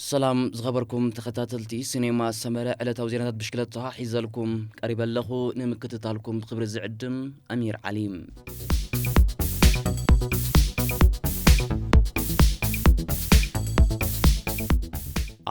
ሰላም ዝኸበርኩም ተኸታተልቲ ሲኔማ ሰመረ፣ ዕለታዊ ዜናታት ብሽክለታ ሒዘልኩም ቀሪበ ኣለኹ። ንምክትታልኩም ብኽብሪ ዝዕድም ኣሚር ዓሊ።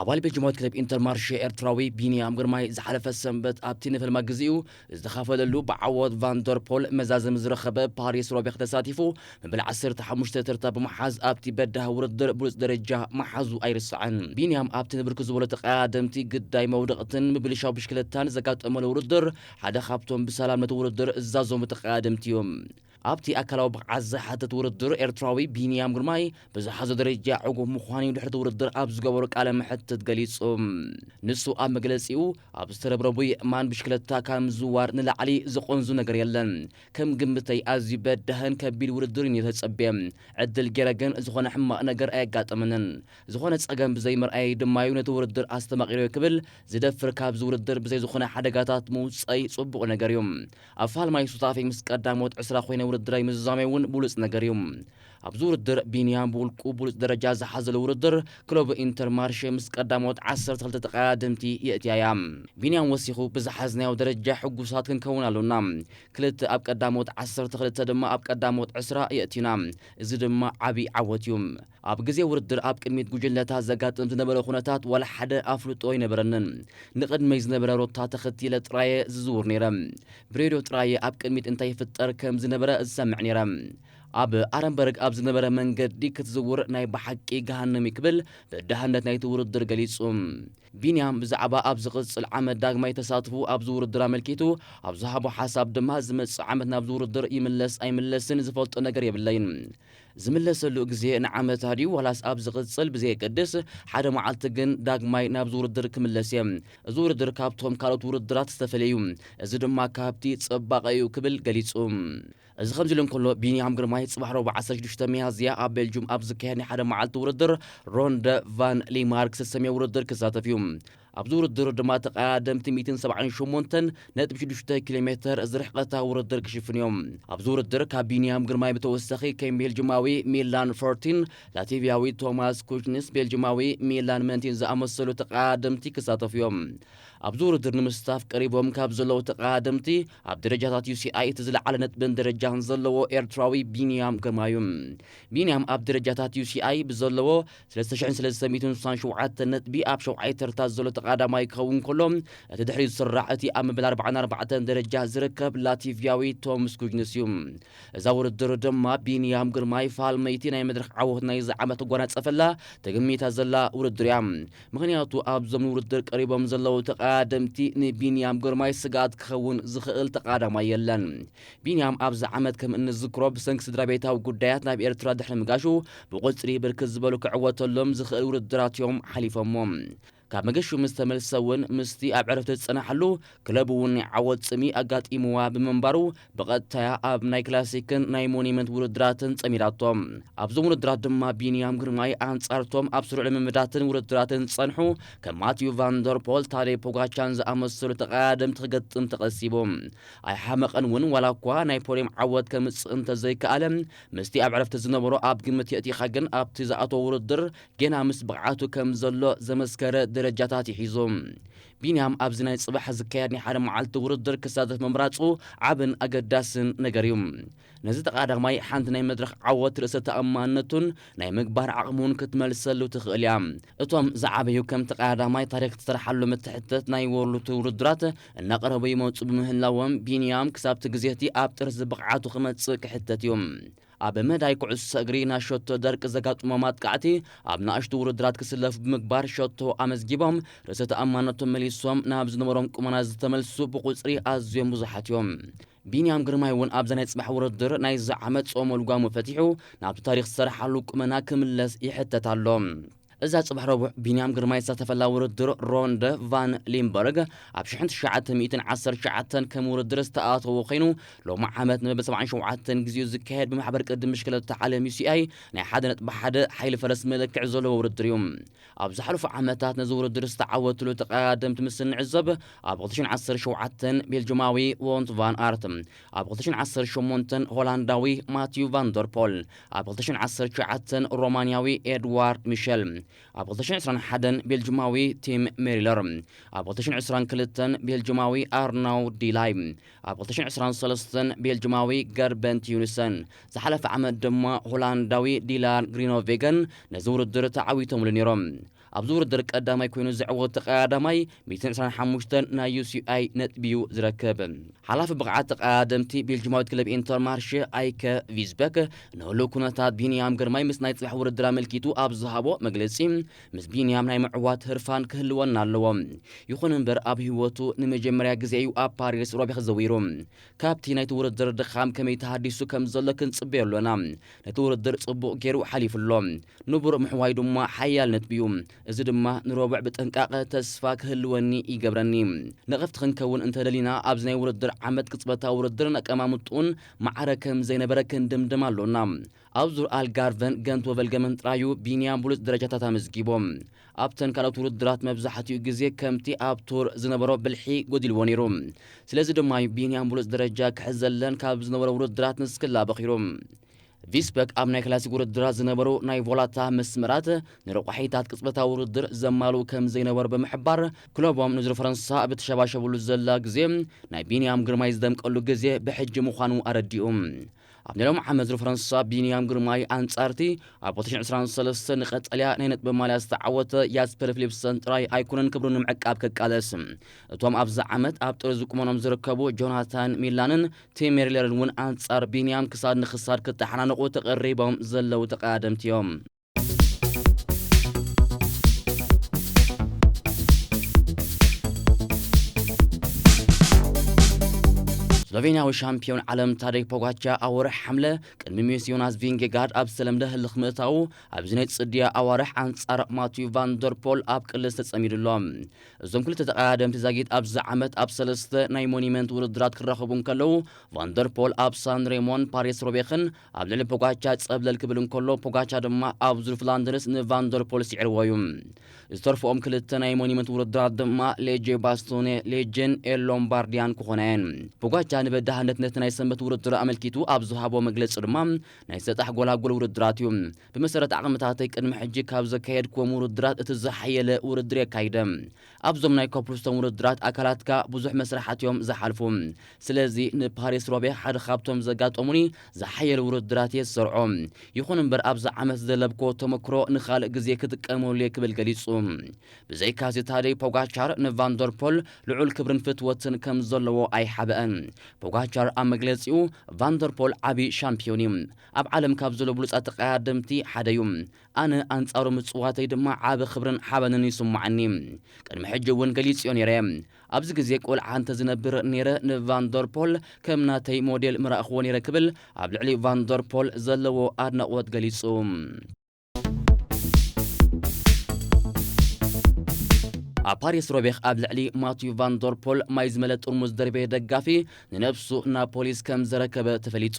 ኣባል ቤልጅማዊት ክለብ ኢንተርማርሼ ኤርትራዊ ቢንያም ግርማይ ዝሓለፈ ሰንበት ኣብቲ ንፈልማ ግዜኡ ዝተኻፈለሉ ብዓወት ቫንደርፖል መዛዘሚ ዝረኸበ ፓሪስ ሮቤክ ተሳቲፉ መበል ዓሰርተ ሓሙሽተ ተርታ ብምሓዝ ኣብቲ በዳህ ውድድር ብሉጽ ደረጃ ምሓዙ ኣይርሳዕን። ቢንያም ኣብቲ ንብርክት ዝበሉ ተቐዳደምቲ ግዳይ መውደቕትን ምብልሻው ብሽክለታን ዘጋጠመሉ ውድድር ሓደ ካብቶም ብሰላም ነቲ ውድድር ዝዛዘሙ ተቐዳደምቲ እዮም። ኣብቲ ኣካላዊ ብቕዓት ዝሓትት ውድድር ኤርትራዊ ቢንያም ግርማይ ብዝሓዞ ደረጃ ዕጉብ ምዃኑ እዩ ድሕሪ እቲ ውድድር ኣብ ዝገበሮ ቃለ መሕትት ገሊጹ። ንሱ ኣብ መግለጺኡ ኣብ ዝተረብረቡ የእማን ብሽክለታ ካብ ምዝዋር ንላዕሊ ዝቖንዙ ነገር የለን። ከም ግምተይ ኣዝዩ በዳህን ከቢድ ውድድርን እዩ ተጸብየ። ዕድል ገይረ ግን ዝኾነ ሕማቕ ነገር ኣየጋጠመንን። ዝኾነ ጸገም ብዘይምርኣየይ ድማ እዩ ነቲ ውድድር ኣስተማቒረዮ ክብል ዝደፍር። ካብዚ ውድድር ብዘይ ዝኾነ ሓደጋታት ምውጸይ ጽቡቕ ነገር እዩ። ኣብ ፋልማይ ሱታፌ ምስ ቀዳሞት ዕስራ ኮይነ ውድድራይ ምዝዛመይ እውን ብሉጽ ነገር እዩ። ኣብዚ ውድድር ቢንያም ብውልቁ ብሉጽ ደረጃ ዝሓዘሉ ውድድር ክለቡ ኢንተርማርሼ ምስ ቀዳሞት ዓሰርተ ክልተ ተቐዳደምቲ የእትያ እያ። ቢንያም ወሲኹ ብዝሓዝናዮ ደረጃ ሕጉሳት ክንከውን ኣሎና። ክልተ ኣብ ቀዳሞት ዓሰርተ ክልተ ድማ ኣብ ቀዳሞት ዕስራ የእቲና። እዚ ድማ ዓቢ ዓወት እዩ። ኣብ ግዜ ውድድር ኣብ ቅድሚት ጉጅለታት ዘጋጥም ዝነበረ ኩነታት ዋላ ሓደ ኣፍልጦ ኣይነበረንን። ንቕድመይ ዝነበረ ሮታ ተኸቲለ ጥራየ ዝዝውር ነይረ። ብሬድዮ ጥራየ ኣብ ቅድሚት እንታይ ይፍጠር ከም ዝነበረ ዝሰምዕ ነይረ። ኣብ ኣረንበርግ ኣብ ዝነበረ መንገዲ ክትዝውር ናይ ብሓቂ ገሃነም እዩ ክብል በዳህነት ናይቲ ውድድር ገሊጹ። ቢንያም ብዛዕባ ኣብ ዝቕጽል ዓመት ዳግማይ ተሳትፎ ኣብዚ ውድድር ኣመልኪቱ ኣብ ዝሃቦ ሓሳብ ድማ ዝመጽእ ዓመት ናብዚ ውድድር ይምለስ ኣይምለስን ዝፈልጦ ነገር የብለይን። ዝምለሰሉ ግዜ ንዓመታ ድዩ ዋላስ ኣብ ዝቕጽል ብዘየገድስ ሓደ መዓልቲ ግን ዳግማይ ናብዚ ውድድር ክምለስ እየ። እዚ ውድድር ካብቶም ካልኦት ውድድራት ዝተፈለየ እዩ። እዚ ድማ ካብቲ ጽባቐ እዩ ክብል ገሊጹ። እዚ ከምዚ ኢሉ እንከሎ ቢንያም ግርማይ ጽባሕ ረቡዕ ዓሰርተ ሽዱሽተ ሚያዝያ ኣብ ቤልጁም ኣብ ዝካየድ ናይ ሓደ መዓልቲ ውድድር ሮንደ ቫን ሊማርክ ዝተሰምየ ውድድር ክሳተፍ እዩ። ኣብዚ ውድድር ድማ ተቐዳደምቲ ሚእትን ሰብዓን ሸሞንተን ነጥቢ ሽዱሽተ ኪሎ ሜተር ዝርሕቐታ ውድድር ክሽፍኑ እዮም። ኣብዚ ውድድር ካብ ቢንያም ግርማይ ብተወሳኺ ከም ቤልጅማዊ ሚላን ፎርቲን፣ ላቲቪያዊ ቶማስ ኩችንስ፣ ቤልጅማዊ ሚላን መንቲን ዝኣመሰሉ ተቐዳደምቲ ክሳተፉ እዮም። ኣብዚ ውድድር ንምስታፍ ቀሪቦም ካብ ዘለዉ ተቐዳደምቲ ኣብ ደረጃታት ዩ ሲ ኣይ እቲ ዝለዓለ ነጥብን ደረጃን ዘለዎ ኤርትራዊ ቢንያም ግርማ እዩ። ቢንያም ኣብ ደረጃታት ዩ ሲ ኣይ ብዘለዎ ሰለስተ ሽሕን ሰለስተን ሚእትን ስሳን ሸውዓተን ነጥቢ ኣብ ሸውዓይ ተርታ ዘሎ ተቐዳማይ ክኸውን ከሎ፣ እቲ ድሕሪኡ ዝስራዕ እቲ ኣብ መበል ኣርባዓን ኣርባዕተን ደረጃ ዝርከብ ላቲቪያዊ ቶም ስኩጅንስ እዩ። እዛ ውድድር ድማ ቢንያም ግርማይ ፋልመይቲ ናይ መድረኽ ዓወት ናይዚ ዓመት ክጓናጸፈላ ተገሚታ ዘላ ውድድር እያ። ምኽንያቱ ኣብዞም ንውድድር ቀሪቦም ዘለዉ ተቐዳደምቲ ንቢንያም ግርማይ ስግኣት ክኸውን ዝኽእል ተቐዳማይ የለን። ቢንያም ኣብዚ ዓመት ከም እንዝክሮ ብሰንኪ ስድራ ቤታዊ ጉዳያት ናብ ኤርትራ ድሕሪ ምጋሹ ብቑጽሪ ብርክት ዝበሉ ክዕወተሎም ዝኽእል ውድድራት እዮም ሓሊፎሞ። ካብ መገሹ ምስ ተመልሰ እውን ምስቲ ኣብ ዕረፍቲ ዝጸናሓሉ ክለብ እውን ናይ ዓወት ጽምኢ ኣጋጢምዋ ብምንባሩ ብቐጥታ ኣብ ናይ ክላሲክን ናይ ሞኒመንት ውድድራትን ጸሚዳቶ። ኣብዞም ውድድራት ድማ ቢንያም ግርማይ ኣንጻርቶም ኣብ ስሩዕ ልምምዳትን ውድድራትን ዝጸንሑ ከም ማቲዩ ቫንደርፖል፣ ታዴ ፖጋቻን ዝኣመሰሉ ተቐዳደምቲ ክገጥም ተቐሲቡ። ኣይሓመቐን እውን ዋላ እኳ ናይ ፖድዮም ዓወት ከምጽእ እንተዘይከኣለ ምስቲ ኣብ ዕረፍቲ ዝነበሮ ኣብ ግምት የእቲኻ ግን ኣብቲ ዝኣተዎ ውድድር ጌና ምስ ብቕዓቱ ከም ዘሎ ዘመስከረ ደረጃታት ይሒዙ። ቢንያም ኣብዚ ናይ ጽባሕ ዝካየድ ናይ ሓደ መዓልቲ ውድድር ክሳተፍ ምምራጹ ዓብን ኣገዳስን ነገር እዩ። ነዚ ተቐዳማይ ሓንቲ ናይ መድረኽ ዓወት ርእሰ ተኣማንነቱን ናይ ምግባር ዓቕሙን ክትመልሰሉ ትኽእል እያ። እቶም ዝዓበዩ ከም ተቐዳማይ ታሪኽ ትሰርሓሉ ምትሕተት ናይ ወርልድ ውድድራት እናቐረቡ ይመጹ ብምህላዎም ቢንያም ክሳብቲ ግዜቲ ኣብ ጥርዚ ብቕዓቱ ክመጽእ ክሕተት እዩ። ኣብ መዳይ ኩዕሶ እግሪ ናይ ሸቶ ደርቂ ዘጋጥሞም ኣጥቃዕቲ ኣብ ንኣሽቱ ውድድራት ክስለፉ ብምግባር ሸቶ ኣመዝጊቦም ርእሰ ተኣማንነቶም መሊሶም ናብ ዝነበሮም ቁመና ዝተመልሱ ብቁጽሪ ኣዝዮም ብዙሓት እዮም። ቢንያም ግርማይ እውን ኣብዛ ናይ ጽባሕ ውድድር ናይዚ ዓመት ጾመ ልጓሙ ፈቲሑ ናብቲ ታሪኽ ዝሰርሓሉ ቁመና ክምለስ ይሕተት ኣሎ። እዛ ጽባሕ ረቡዕ ቢንያም ግርማይ ዝሳተፈላ ውድድር ሮንደ ቫን ሊምበርግ ኣብ ሽሕን ትሽዓተ ሚእትን ዓሰርተ ትሽዓተን ከም ውድድር ዝተኣተወ ኮይኑ ሎሚ ዓመት ንመበል ሰብዓን ሸውዓተን ግዜኡ ዝካየድ ብማሕበር ቅድም ብሽክለታ ዓለም ዩ ሲ ኣይ ናይ ሓደ ነጥቢ ሓደ ሓይሊ ፈረስ መለክዒ ዘለዎ ውድድር እዩ። ኣብ ዝሓለፉ ዓመታት ነዚ ውድድር ዝተዓወትሉ ተቐዳደምቲ ምስ እንዕዘብ ኣብ ክልተ ሽሕን ዓሰርተ ሸውዓተን ቤልጅማዊ ዎንት ቫን ኣርት፣ ኣብ ክልተ ሽሕን ዓሰርተ ሸሞንተን ሆላንዳዊ ማቲዩ ቫንደርፖል፣ ኣብ ክልተ ሽሕን ዓሰርተ ትሽዓተን ሮማንያዊ ኤድዋርድ ሚሸል፣ ኣብ ክልተ ሽሕን ዕስራን ሓደን ቤልጅማዊ ቲም ሜሪለር፣ ኣብ ክልተ ሽሕን ዕስራን ክልተን ቤልጅማዊ ኣርናው ዲላይ፣ ኣብ ክልተ ሽሕን ዕስራን ሰለስተን ቤልጅማዊ ገርበንት ዩኒሰን፣ ዝሓለፈ ዓመት ድማ ሆላንዳዊ ዲላን ግሪኖቬገን ነዚ ውድድር ተዓዊቶምሉ ነይሮም። ኣብዚ ውድድር ቀዳማይ ኮይኑ ዝዕወት ተቐዳዳማይ ሚእትን ዕስራን ሓሙሽተን ናይ ዩ ሲ ኣይ ነጥቢ እዩ ዝረክብ። ሓላፊ ብቕዓት ተቐዳደምቲ ቤልጅማዊት ክለብ ኢንተርማርሽ ኣይከ ቪዝበክ ንህሉው ኩነታት ቢንያም ግርማይ ምስ ናይ ጽባሕ ውድድር ኣመልኪቱ ኣብ ዝሃቦ መግለጺ፣ ምስ ቢንያም ናይ ምዕዋት ህርፋን ክህልወና ኣለዎ። ይኹን እምበር ኣብ ህይወቱ ንመጀመርያ ግዜ እዩ ኣብ ፓሪስ ሮቤ ክዘዊሩ። ካብቲ ናይቲ ውድድር ድኻም ከመይ ተሃዲሱ ከም ዘሎ ክንጽበዮ ኣሎና። ነቲ ውድድር ጽቡቕ ገይሩ ሓሊፉ ኣሎ። ንቡር ምሕዋይ ድማ ሓያል ነጥቢ እዩ። እዚ ድማ ንረቡዕ ብጥንቃቐ ተስፋ ክህልወኒ ይገብረኒ። ነቐፍቲ ክንከውን እንተደሊና፣ ኣብዚ ናይ ውድድር ዓመት ቅጽበታዊ ውድድርን ኣቀማምጥኡን ማዕረ ከም ዘይነበረ ክንድምድም ኣሎና። ኣብ ዙር ኣልጋርቨን ገንት ወቨልገምን ጥራዩ ቢንያም ብሉጽ ደረጃታት ኣመዝጊቦም። ኣብተን ካልኦት ውድድራት መብዛሕትኡ ግዜ ከምቲ ኣብ ቱር ዝነበሮ ብልሒ ጎዲልዎ ነይሩ። ስለዚ ድማ እዩ ቢንያም ብሉጽ ደረጃ ክሕዘለን ካብ ዝነበሮ ውድድራት ንስክላ በኺሩ። ቪስበክ ኣብ ናይ ክላሲክ ውድድራት ዝነበሩ ናይ ቮላታ መስመራት ንረቋሒታት ቅጽበታዊ ውድድር ዘማልኡ ከም ዘይነበሩ ብምሕባር፣ ክለቦም ንዙር ፈረንሳ ብተሸባሸብሉ ዘላ ግዜ ናይ ቢንያም ግርማይ ዝደምቀሉ ግዜ ብሕጂ ምዃኑ ኣረዲኡ። ኣብ ናይ ሎም ዓመት ዙር ፈረንሳ ቢንያም ግርማይ ኣንጻርቲ ኣብ ክልተ ሽሕን ዕስራን ሰለስተን ንቀጠልያ ናይ ነጥቢ ማልያ ዝተዓወተ ያስፐር ፊሊፕሰን ጥራይ ኣይኮነን ክብሩ ንምዕቃብ ክቃለስ። እቶም ኣብዚ ዓመት ኣብ ጥሪ ዝቁመኖም ዝርከቡ ጆናታን ሚላንን ቲም ሜሪለርን እውን ኣንጻር ቢንያም ክሳድ ንክሳድ ክተሓናነቑ ተቐሪቦም ዘለዉ ተቐዳደምቲ እዮም። ስሎቬንያዊ ሻምፒዮን ዓለም ታደይ ፖጋቻ ኣብ ወርሒ ሓምለ ቅድሚ ሜሲ ዮናስ ቪንጌጋርድ ኣብ ዝተለምደ ህልኽ ምእታዉ ኣብዚ ናይ ጽድያ ኣዋርሕ ኣንጻር ማቲዩ ቫንደርፖል ኣብ ቅልስ ተጸሚዱ ኣሎ። እዞም ክልተ ተቐዳደምቲ ዛጊት ኣብዚ ዓመት ኣብ ሰለስተ ናይ ሞኒመንት ውድድራት ክራኸቡ እንከለዉ፣ ቫንደርፖል ኣብ ሳን ሬሞን ፓሪስ ሮቤኽን ኣብ ልዕሊ ፖጋቻ ጸብለል ክብል እንከሎ፣ ፖጋቻ ድማ ኣብ ዙር ፍላንደርስ ንቫንደርፖል ስዒርዎ እዩ። ዝተርፍኦም ክልተ ናይ ሞኒመንት ውድድራት ድማ ሌጄ ባስቶኔ ሌጄን ኤል ሎምባርዲያን ክኾና እየን። ፖጋቻ ንበዳህነት ነቲ ናይ ሰንበት ውድድር ኣመልኪቱ ኣብ ዝሃቦ መግለጺ ድማ፣ ናይ ሰጣሕ ጎላጎል ውድድራት እዩ። ብመሰረት ዓቕምታተይ ቅድሚ ሕጂ ካብ ዘካየድክዎም ውድድራት እቲ ዝሓየለ ውድድር የካይደ። ኣብዞም ናይ ኮፕልስቶን ውድድራት ኣካላትካ ብዙሕ መስርሓት እዮም ዝሓልፉ። ስለዚ ንፓሪስ ሮቤ ሓደ ካብቶም ዘጋጠሙኒ ዝሓየሉ ውድድራት እየ ዝሰርዖ። ይኹን እምበር ኣብዚ ዓመት ዝደለብክዎ ተመክሮ ንኻልእ ግዜ ክጥቀመሉ እየ ክብል ገሊጹ። ብዘይካዚ ታደይ ፖጋቻር ንቫንደርፖል ልዑል ክብርን ፍትወትን ከም ዘለዎ ኣይሓበአን። ፖጋቻር ኣብ መግለጺኡ ቫንደርፖል ዓቢ ሻምፒዮን እዩ። ኣብ ዓለም ካብ ዘሎ ብሉጻት ተቐዳደምቲ ሓደ እዩ። ኣነ ኣንጻሩ ምጽዋተይ ድማ ዓቢ ክብርን ሓበንን ይስምዓኒ። ቅድሚ ሕጂ እውን ገሊጽዮ ነይረ። ኣብዚ ግዜ ቆልዓ እንተ ዝነብር ነይረ ንቫንደርፖል ከም ናተይ ሞዴል ምረኣኽዎ ነይረ ክብል ኣብ ልዕሊ ቫንደርፖል ዘለዎ ኣድናቖት ገሊጹ። ኣብ ፓሪስ ሮቤኽ ኣብ ልዕሊ ማቲዩ ቫንደርፖል ማይ ዝመለ ጥርሙዝ ደርቤ ደጋፊ ንነብሱ ናብ ፖሊስ ከም ዘረከበ ተፈሊጹ።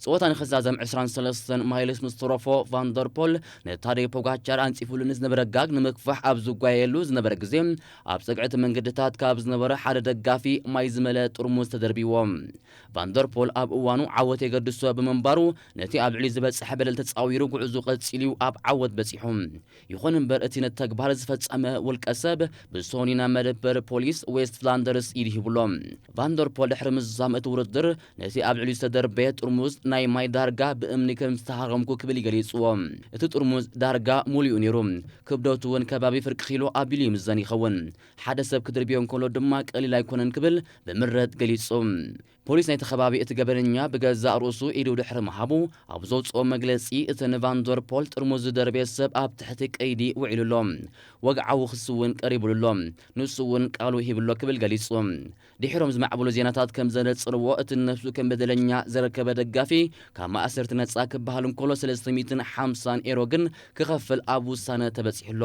ጸወታ ንኽዛዘም ዕስራን ሰለስተን ማይልስ ምስ ተረፎ ቫንደርፖል ንታደይ ፖጋቻር ኣንጺፉሉ ንዝነበረ ጋግ ንምክፋሕ ኣብ ዝጓየየሉ ዝነበረ ግዜ ኣብ ጸግዒ እቲ መንገድታት ካብ ዝነበረ ሓደ ደጋፊ ማይ ዝመለ ጥርሙዝ ተደርቢዎ። ቫንደርፖል ኣብ እዋኑ ዓወት የገድሶ ብምንባሩ ነቲ ኣብ ልዕሊ ዝበጽሐ በደል ተጻዊሩ ጉዕዞ ቀጺሉ ኣብ ዓወት በጺሑ። ይኹን እምበር እቲ ነቲ ተግባር ዝፈጸመ ውልቀ ሰብ ብሶኒ ናብ መደበር ፖሊስ ዌስት ፍላንደርስ ኢድ ሂቡሎ። ቫንደርፖል ድሕሪ ምዝዛም እቲ ውድድር ነቲ ኣብ ልዕሊኡ ዝተደርበየ ጥርሙዝ ናይ ማይ ዳርጋ ብእምኒ ከም ዝተሃረምኩ ክብል ይገሊጽዎ። እቲ ጥርሙዝ ዳርጋ ሙሉኡ ነይሩ። ክብደቱ እውን ከባቢ ፍርቂ ኪሎ ኣቢሉ ይምዘን ይኸውን። ሓደ ሰብ ክድርብዮ እንከሎ ድማ ቀሊል ኣይኮነን ክብል ብምረት ገሊጹ። ፖሊስ ናይቲ ከባቢ እቲ ገበነኛ ብገዛእ ርእሱ ኢዱ ድሕሪ ምሃቡ ኣብ ዘውጽኦ መግለጺ፣ እቲ ንቫንደርፖል ጥርሙዝ ዝደርበየ ሰብ ኣብ ትሕቲ ቀይዲ ውዒሉ ኣሎ። ወግዓዊ ክሲ እውን ቀሪቡሉ ኣሎ። ንሱ እውን ቃሉ ሂብሎ ክብል ገሊጹ። ድሒሮም ዝማዕበሉ ዜናታት ከም ዘነጽርዎ፣ እቲ ንነብሱ ከም በደለኛ ዘረከበ ደጋፊ ካብ ማእሰርቲ ነጻ ክበሃል እንከሎ፣ ሰለስተ ሚእትን ሓምሳን ኤሮ ግን ክኸፍል ኣብ ውሳነ ተበጺሑ ኣሎ።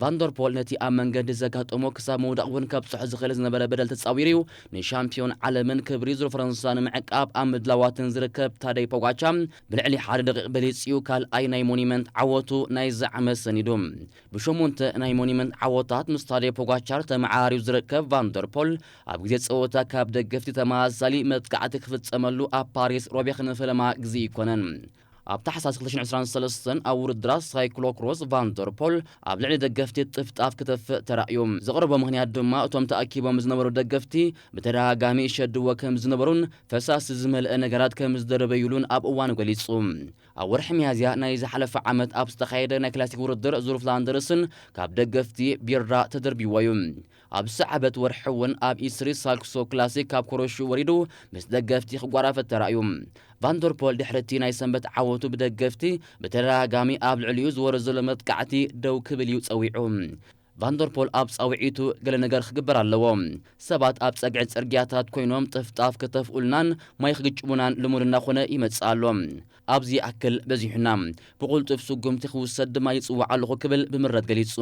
ቫንደርፖል ነቲ ኣብ መንገዲ ዘጋጠሞ ክሳብ ምውዳቕ እውን ከብጽሖ ዝኽእል ዝነበረ በደል ተጻዊሩ እዩ። ንሻምፒዮን ዓለምን ክብሪ ዙር ፈረንሳ ንምዕቃብ ኣብ ምድላዋትን ዝርከብ ታደይ ፖጋቻ ብልዕሊ ሓደ ደቂቕ በሊጽ እዩ ካልኣይ ናይ ሞኒመንት ዓወቱ ናይዚ ዓመት ሰኒዱ። ብሸሞንተ ናይ ሞኒመንት ዓወታት ምስ ታደይ ፖጋቻር ተመዓራርዩ ዝርከብ ቫንደርፖል ኣብ ግዜ ጸወታ ካብ ደገፍቲ ተመሳሳሊ መጥቃዕቲ ክፍጸመሉ ኣብ ፓሪስ ሮቤኽ ንፈለማ ግዜ ኣይኮነን። ኣብ ታሕሳስ ክልተ ሽሕን ዕስራን ሰለስተን ኣብ ውድድራት ሳይክሎክሮስ ቫንደርፖል ኣብ ልዕሊ ደገፍቲ ጥፍጣፍ ክተፍእ ተራእዩ። ዘቕረቦ ምኽንያት ድማ እቶም ተኣኪቦም ዝነበሩ ደገፍቲ ብተደጋጋሚ ይሸድዎ ከም ዝነበሩን ፈሳሲ ዝመልአ ነገራት ከም ዝደረበዩሉን ኣብ እዋኑ ገሊጹ። ኣብ ወርሒ ሚያዝያ ናይ ዝሓለፈ ዓመት ኣብ ዝተኻየደ ናይ ክላሲክ ውድድር ዙር ፍላንደርስን ካብ ደገፍቲ ቢራ ተደርቢዎ እዩ። ኣብ ዝሰዓበት ወርሒ እውን ኣብ ኢስትሪ ሳክሶ ክላሲክ ካብ ኮረሹ ወሪዱ ምስ ደገፍቲ ክጓራፈት ተራእዩ። ቫንደርፖል ድሕሪ እቲ ናይ ሰንበት ዓወቱ ብደገፍቲ ብተደጋጋሚ ኣብ ልዕሊኡ ዝወርድ ዘሎ መጥቃዕቲ ደው ክብል እዩ ጸዊዑ። ቫንደርፖል ኣብ ጻውዒቱ ገለ ነገር ክግበር ኣለዎ። ሰባት ኣብ ጸግዒ ጽርግያታት ኮይኖም ጥፍጣፍ ክተፍኡልናን ማይ ክግጭሙናን ልሙድ እናኾነ ይመጽእ ኣሎ። ኣብዚ ይኣክል በዚሑና፣ ብቕልጡፍ ስጉምቲ ክውሰድ ድማ ይጽውዕ ኣለኹ ክብል ብምረት ገሊጹ።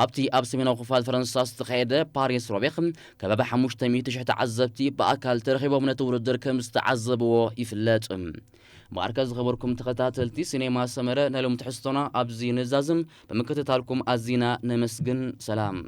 ኣብቲ ኣብ ሰሜናዊ ክፋል ፈረንሳ ዝተኻየደ ፓሪስ ሮቤኽ ከባቢ ሓሙሽተ ሚእቲ ሽሕ ተዓዘብቲ ብኣካል ተረኺቦም ነቲ ውድድር ከም ዝተዓዘብዎ ይፍለጥ። ማርከ ዝኸበርኩም ተኸታተልቲ ሲኔማ ሰመረ ናይ ሎም ትሕዝቶና ኣብዚ ንዛዝም ብምክትታልኩም ኣዚና ነመስግን። ሰላም።